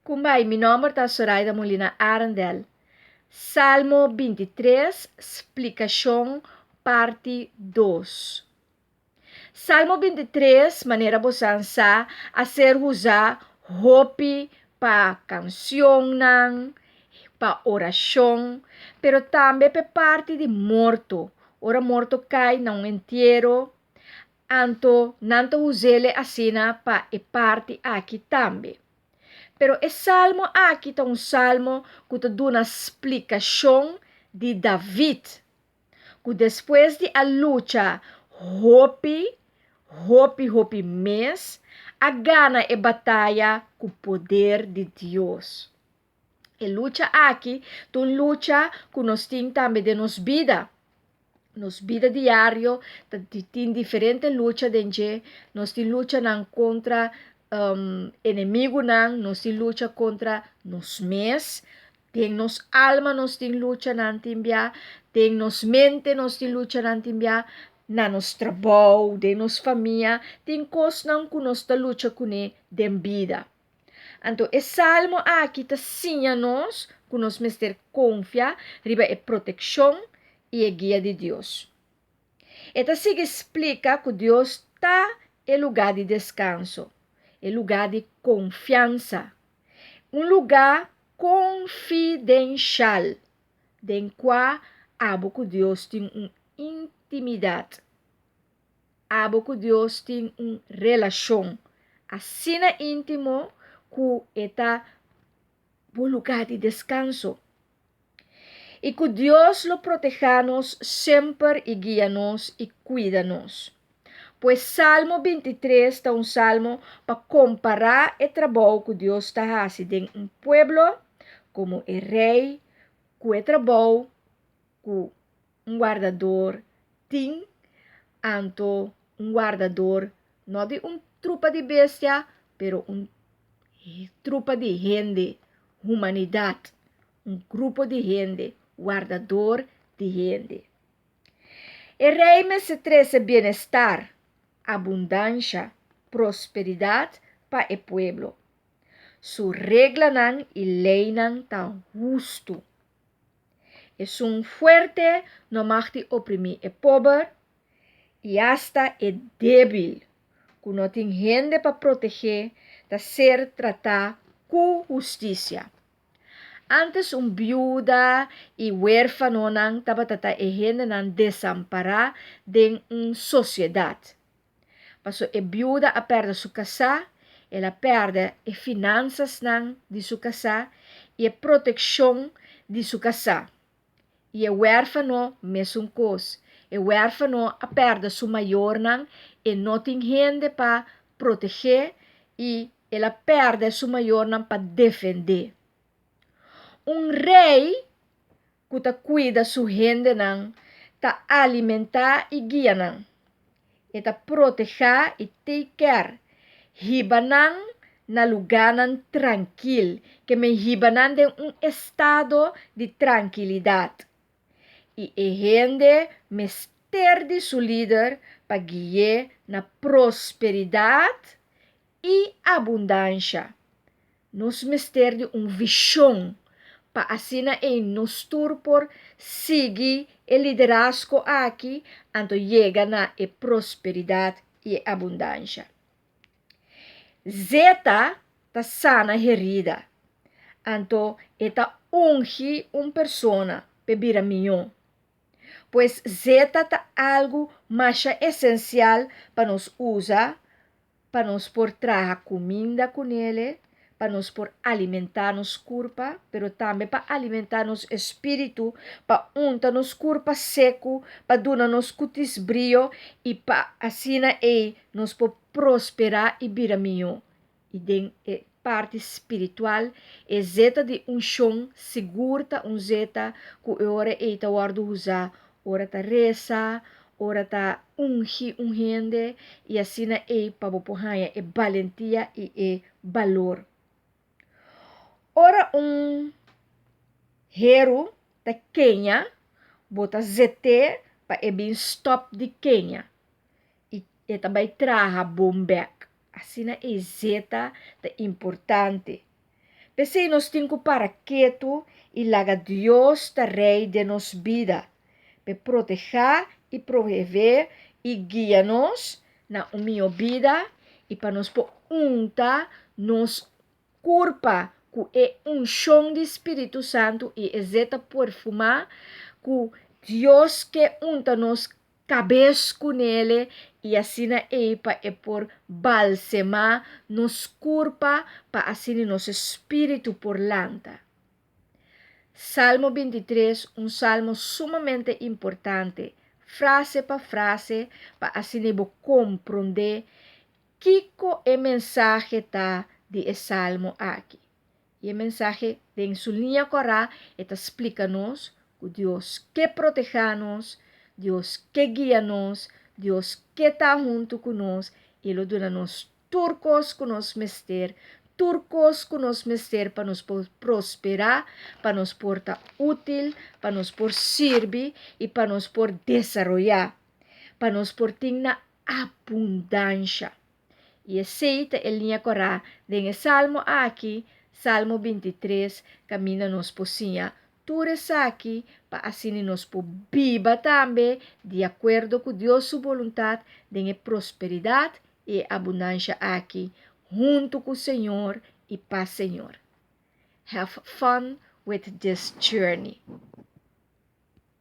Kumbai, mi nòmber ta Soraida Molina Arendel. Salmo 23, splikashon parti 2. Salmo 23, manera bosan sa, a ser usá hopi pa kansionnan, pa orashon, pero tambe pa parti di morto. Ora morto kai na un entiero, anto nan ta us'é asina pa e parti aki tambe. Pero e salmo aki ta un salmo ku ta duna splikashon di David, ku despues di a lucha hopi, hopi, hopi mes, a gana e bataya ku poder di Dios. E lucha aki ta un lucha ku nos tin tambe den nos bida. Nos bida diario tin diferente lucha den dje. Nos tin luchanan kontra enemigunan, nos tin lucha kontra nos mes, den nos alma nos tin luchanan tin bia, den nos mente nos tin luchanan tin bia, na nos trabou, den nos famia, tin kosnan ku nos ta lucha kuné den bida. Anto e salmo aki ta siña nos ku nos mester konfia riba e protekshon i e guia di Dios. E ta sigui splika ku Dios ta e lugá di deskanso, e lugá di konfiansa, un lugá konfidenshal den kua abo ku Dios tin un intimidat. Abo ku Dios tin un relashon asina íntimo ku e ta bo lugá di deskanso. I ku Dios lo protehá nos semper i guia nos i kuida nos. Pues Salmo 23 ta un salmo pa kompará e trabou ku Dios ta hasi den un pueblo komo e rei ku e trabou ku un wardador tin, anto un wardador no di un trupa di bestia, pero un trupa di hende, humanidat, un grupo di hende, wardador di hende. E rei mester trese bienestar, abundansha, prosperidat pa e pueblo. Su reglanan i leinan ta hustu. Esun fuerte no mag di oprimí e pober i asta e débil, ku no tin hende pa protegé, ta ser tratá ku hustisia. Ántes un biuda i huérfanonan tabata ta e hendenan desampará den un sosiedat. Paso e biuda a pèrdè su kasá, el a pèrdè e finansasnan di su kasá i e protekshon di su kasá. I e huérfano mesun kos. E huérfano a pèrdè su mayornan, e no tin hende pa protegé i el a pèrdè su mayornan pa defendé. Un rei ku ta kuida su hendenan ta alimentá i guia nan. E ta protehá i take care, hiba nan na lugánan trankil, ke men hiba nan den un estado di trankilidat. I e hende mester di su lider pa gui'é na prosperidat i abundansha. Nos mester di un vishon pa asina ei nos tur por sigui e liderazgo aki anto yega na e prosperidat i e abundansha. Zeta ta sana herida, anto e ta ungi un persona p'e bira mihó. Pues zeta ta algu masha esensial pa nos usa pa nos por traha kuminda kunele, pa nos por alimentá nos kurpa, pero tambe pa alimentá nos espíritu, pa unta nos kurpa seku, pa duna nos kutis brio i pa asina ei nos por prosperá i bira mihó. I den e parti spiritual, e zeta di unshon sigur ta un zeta ku e ora ei ta wòrdu usá ora ta resa, ora ta ungi un hende i asina ei pa bo por haña e balentia i e balor. Ora un heru ta keña, bo ta zet'é pa e bin stòp di keña i e ta bai traha bon bèk. Asina e zeta ta importante. P'esei nos tin ku para ketu i laga Dios ta rei den nos bida, p'e protehá i proveé i guia nos na un mihó bida i pa nos por unta nos kurpa ku e unshon di Spiritu Santu i e zeta perfumá ku Dios ke unta nos kabes kunele i asina ei pa e por balsemá nos kurpa pa asina nos espíritu por lanta. Salmo 23, un salmo sumamente importante, frase pa frase, pa asina bo komprondé kiko e mensahe ta di e salmo aki. I e mensahe den su liña kòrá e ta splika nos ku Dios ke protehá nos, Dios ke guia nos, Dios ke ta huntu ku nos i lo duna nos tur kos ku nos mester, tur kos ku nos mester pa nos por prosperá, pa nos por ta útil, pa nos por sirbi i pa nos por desaroyá, pa nos por tin na abundansha. I esei ta e liña kòrá den e salmo aki, Salmo 23, kaminda nos por siña tur esaki pa asina nos por biba tambe di akuerdo ku Dios su boluntat den e prosperidat i e abundansha aki huntu ku Señor i pa Señor. Have fun with this journey.